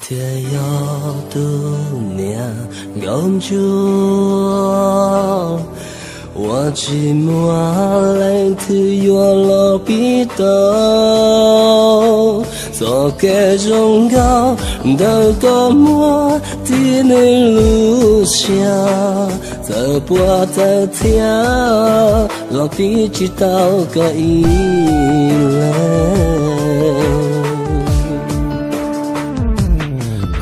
Thiaj yog tus niam nkauj ntsuag uas tsis muaj leej twg yuav los pib tau txoj kev zoo nkauj ntawm koj muaj tib neeg lub siab. Txawm puas txawv thiab los pib tsis tau koj ib leeg.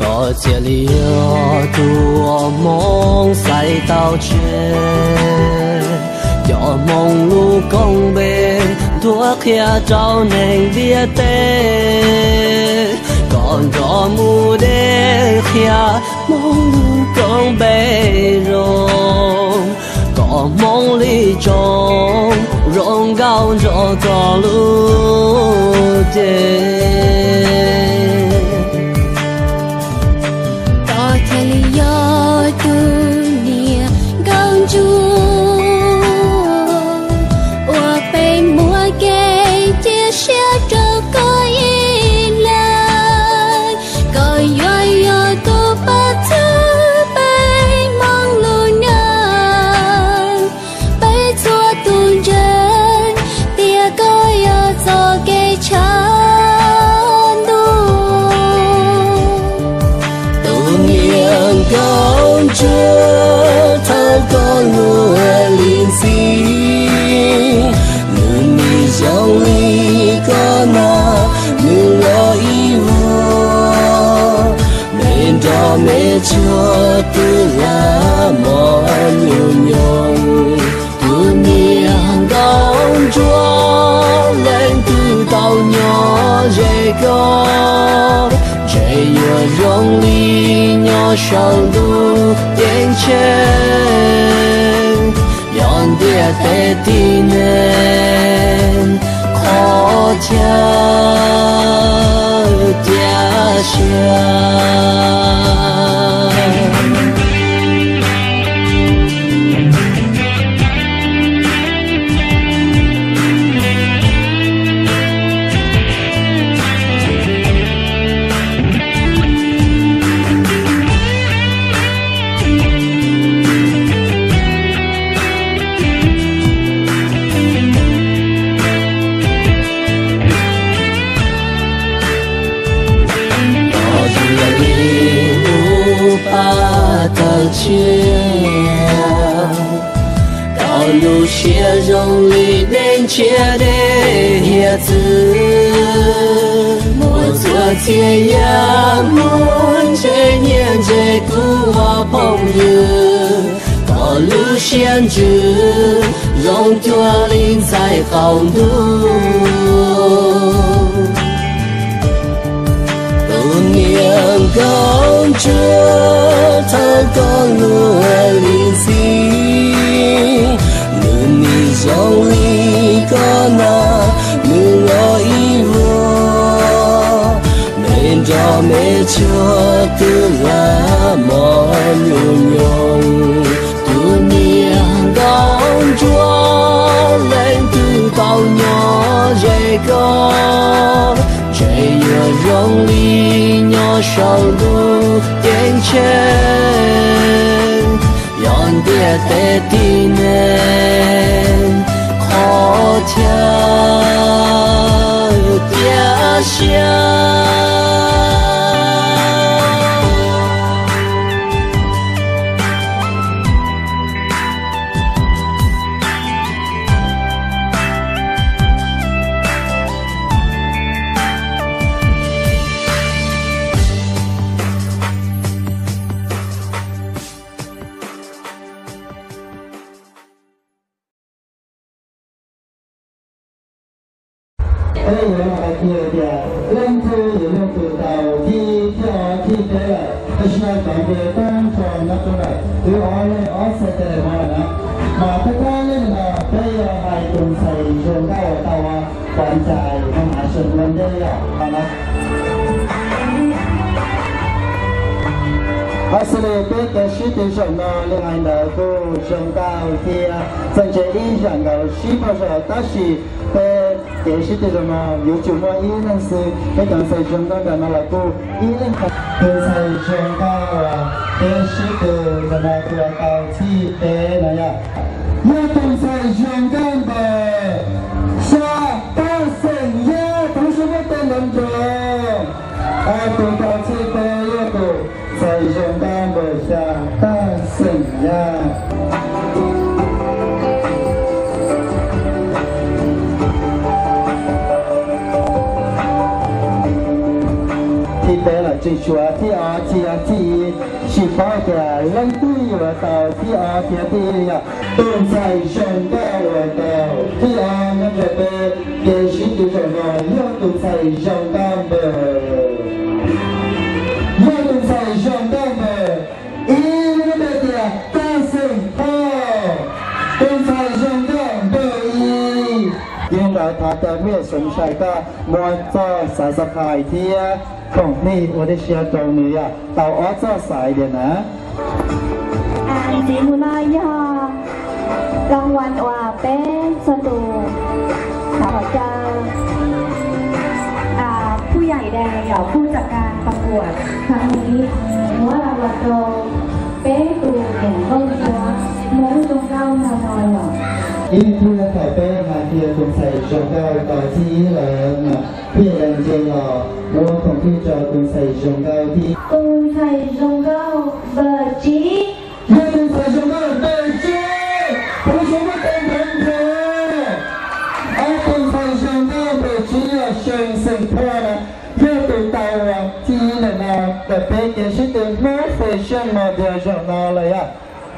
Koj thiaj li yog tus uas Hmoob xaiv tau tseg, coj Hmoob lub koob npe tuaj qhia rau neeg ntiaj teb. Koj nrog mus de qhia Hmoob lub koob npe zoo, kom Hmoob li tsoom zoo nkauj nrog txog lub caij. Koj thiaj li yog tus niam nkauj ntsuag uas peb muaj kev cia siab rau koj ib leeg. Koj yuav yog tus pab txhawb peb Hmoob lub neej, peb txhua tus ntseeg tias koj yog txoj kev tshav ntuj. Tus niam nkauj ntsuag thawj koj lub lim ntxhi, nws nim zoo li koj na, nws los ib vuag, me nrog me tsuag twb lam mos nyuj nyoos. Tus niam nkauj ntsuag, leej twg tau nyob ze koj, ntshe yuav zoo li nyob saum ntuj ceeb tsheej. Yog ntiaj teb tib neeg qhov chaw cia siab. Koj tus yam li lub paj tawg tshiab, koj lub siab zoo li dej ntshiab dej hiav txwv. Muaj txhua txhia yam muaj ntse nyiaj ntse kub ua phooj ywg, koj lub siab ntsws zoo cuag li ntxhais qaum ntuj. Tus niam nkauj ntsuag thawj koj lub lim ntxhi, nws nim zoo li koj na, nws los ib vuag, me nrog me tsuag twb lam mos nyuj nyoos. Tus niam nkauj ntsuag, leej twg tau nyob ze koj, ntshe yuav zoo li nyob saum ntuj ceeb tsheej. Yog ntiaj teb tib neeg qhov chaw cia siab. Peb yuav hais kiag tias leej twg yuav yog tus tau thib, thib ob thib peb lawm, tam sim no cov npe poob rau nab roob lawm, twb ob leeg ob txhais tes hmo lawm na. Mas peb poob leej no peb yuav hais tus ntxhais zoo nkauj uas tau quav ntsais hauv hav zoov ua ntej yom. Hos xws li peb kev sib tw zaum no li hais ntawd kuj zoo nkauj thiab txawm ntse ib yam nkaus sib npaug zog, tab sis peb kev sib tw zaum no yuav tsum muaj ib leeg xwb. Peb cov ntxhais zoo nkauj ntawm no los kuj ib leeg. Tus ntxhais zoo nkauj uas peb sib tw zaum no tus uas tau thib peb no yog, yog tus ntxhais zoo nkauj ntawm xya Taj xeem Yaj, thov sawv daws muab tes nrov nrov. Tus tau thib peb yog tus ntxhais zoo nkauj ntawm xya Taj xeem Yaj. Thib peb los tseem tshuav thib ob thiab thib ib, tsis paub tias leej twg yuav tau thib ob thiab thib ib li yog. Tus ntxhais zoo nkauj uas tau thib ob nyob rau peb kev sib tw zaum no yog tus ntxhais zoo nkauj ntawm, yog tus ntxhais zoo nkauj ntawm ib, lub npe tias Taj xeem Thoj, tus ntxhais zoo nkauj ntawm ib. Yog li ntawd thov caw phooj ywg Xeev Sai koj muab txoj subscribe thiab khoom plig ua tej siab rau nws yog tau ob txoj xaiv tias na. Ntxiv mus no yog rau uas peb txhua tus thov caw ผู้ใหญ่แดง เหล่าผู้จัดการประกวดครั้งนี้ muab rau uas rau peb tus niam nkauj ntsuab muaj lub zoo nkauj no no los. Ib leeg twg thaum peb hais tias tus ntxhais zoo nkauj tau thib ib lawm no, peb yeej nce los muab khoom plig rau tus ntxhais zoo nkauj thib. Tus ntxhais zoo nkauj npawb tsib. Yog tus ntxhais zoo nkauj npawb tsib, thov sawv daws muab tes nrov nrov. Ob, tus ntxhais zoo nkauj npawb tsib yog Xeev Xeem Thoj na, yog tus tau thib ib ntawm no ntawm peb kev sib tw Hmoob Fashion Model zaum no lawm yom.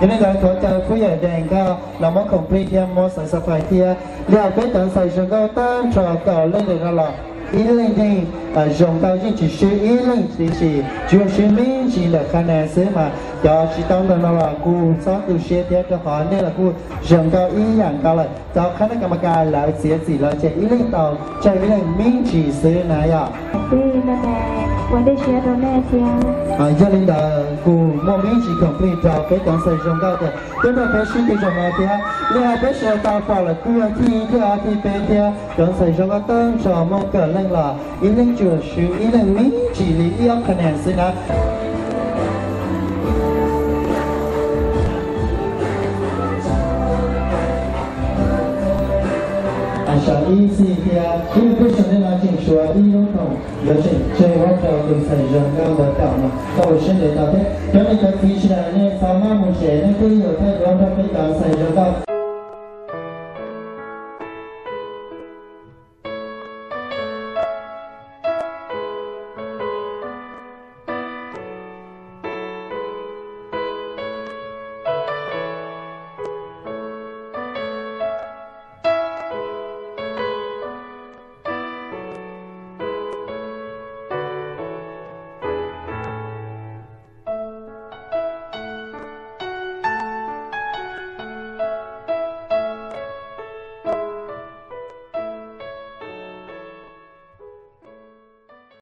Yog li ntawd thov caw phooj ywg Dees koj los muab khoom plig thiab muab subscribe thiab. Li hais peb cov ntxhais zoo nkauj tag nrho kaum leej ntawm no los ib leeg yeej zoo nkauj yeej tsis swb ib leeg tib si, tsuas swb me ntsis ntawm qhab nas xwb mas cov tsis tau ntawm no los kuj txhob tu siab thiab rau qhov nej los kuj zoo nkauj ib yam nkaus lawm. Cov khab nas kas mas kas lawv txiav txim los ces ib leeg tau tsawg ib leeg me ntsis xwb na yom. Ua ntej siab rau nej thiab. Yog li ntawd kuj muaj me ntsis khoom plig rau peb cov ntxhais zoo nkauj tias tuaj nrog peb sib tw zaum no thiab. Li hais peb sawv daws tau pom lawm kuj yog thib ib, thib ob, thib peb thiab cov ntxhais zoo nkauj tag nrho muaj kaum leej los ib leeg tsuas swb ib leeg me ntsis li ib ob qhab nas xwb na. Saum ib txhij thiab ib lub peb sawv daws no tseem tshuav ib lub khoom yuav tseem tseg muab rau tus ntxhais zoo nkauj ntawd tau no tau ua siab ntev no thiab. Cov niam cov txiv sawv daws nej txhob maj mus tsev, nej twb yuav thawj duab nrog peb cov ntxhais zoo nkauj.